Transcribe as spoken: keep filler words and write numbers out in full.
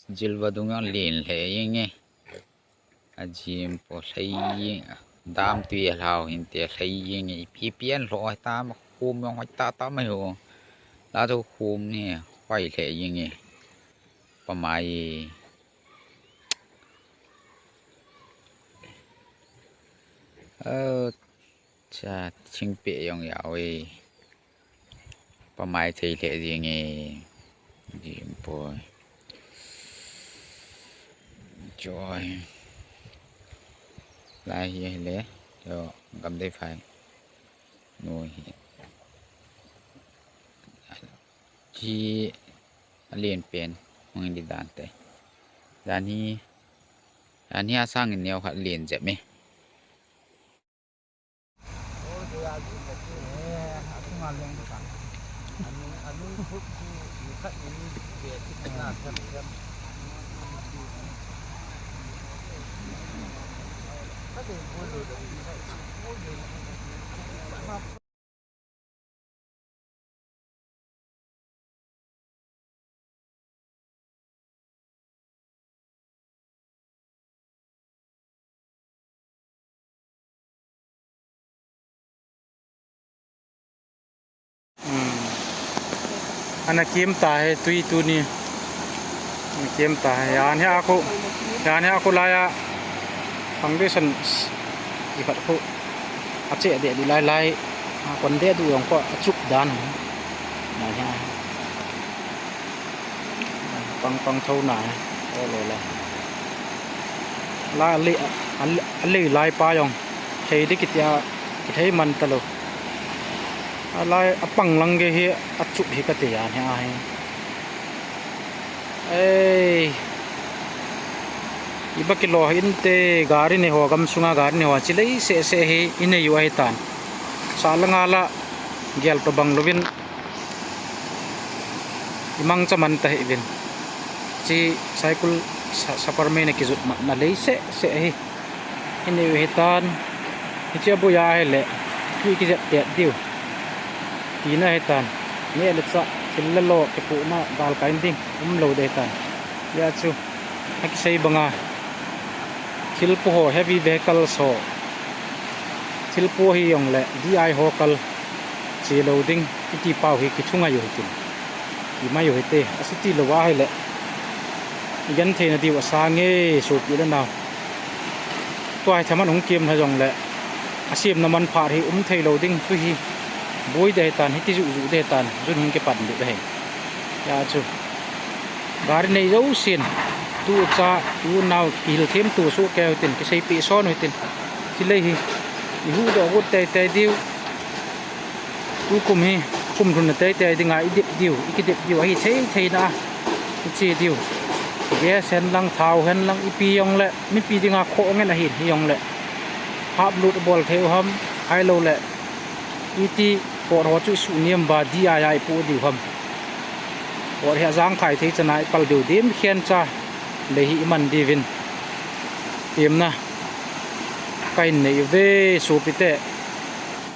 Jilva dung jong len lheh jeng e. Ajim po lhai jeng. Dam tui alhau hinte lhai jeng e. Ipi ipi an lhoh tam, khum jong hoi tah tah mai ho. La chu khum ni hoi lheh jeng e. Pamai. Ơ, cha, thingpeh jong jao e. Pamai thei lheh jeng e. Jim poi. Choi. Lai hi le. Yo, gam dei phai. Noi hi. Chi alen pen. Hung di dan te. Dan hi. Dan hi asang in neo khat len jep me. Hmm. Ana kem ta he tui tuni. Ana kem ta he. Yan he a khu. Yan he a khu lai a. Foundation. Ikhat khu. Ache de di lai lai. A kon de du jong khu achup dan. Yan he a. Pang pang tho na he. O lo la. La le, a le, a le lai pa jong. Thei di kitia, kithei man ta lo. A lai, a pang lang ge hi, achup hi kati a, hi a hi. Ei. Iba kilo hi inte, gari nei ho, gam sunga gari nei ho, chi lei seh seh hi, i nei u ahi tan. Sa langa la, gel to bang lovin. I mangcha man ta hih uvin. Chi cycle sa-, Saparmeina kijot matna lei seh seh hi. I nei u hi tan. Hiche a boi a hi le. Tui kijep tet diu. Tina hi tan. Neh le chah, thil le lo, kipuhna, gal kai ding. Um lo de tan. Hia chu. Akisei banga. Thil pu ho, heavy vehicles ho. Thil pu hi jong le, D I ho kal. Che lo ding, iti pau hi kithungai u hitin. Kimai u hite, a city lo a hi le. I gen theina diu a sang e, sopi le nau. Tua hi thaman hung kem na jong le. A semna man phat hi um thei lo ding, chu hi. Boi de tan, hiti ju ju de tan, jun hung kipan de he. Ya chu. Gari nei jousen. Tu cha, tu nau, kihil them tu su ke hitin, kisei pi son hitin. Chi lei hi. I hu do hu tei tei diu. Tukum hi, kum lhun na teitei dinga i dip diu, i kidip diu, ahi thei theina a, i che diu. Gas hen lang, thao hen lang, ipi jong le, mipi dinga khoh ngen ahin, hi jong le. Hap lut bol thei u ham, hai lo le. Iti, pot ho chu su niam va, D I I pu diu ham. Pot hi a jang khai thei chana i pal diu dim khian cha, le hi i man diuvin. Tiam na, ka in nei u ve, sopi te.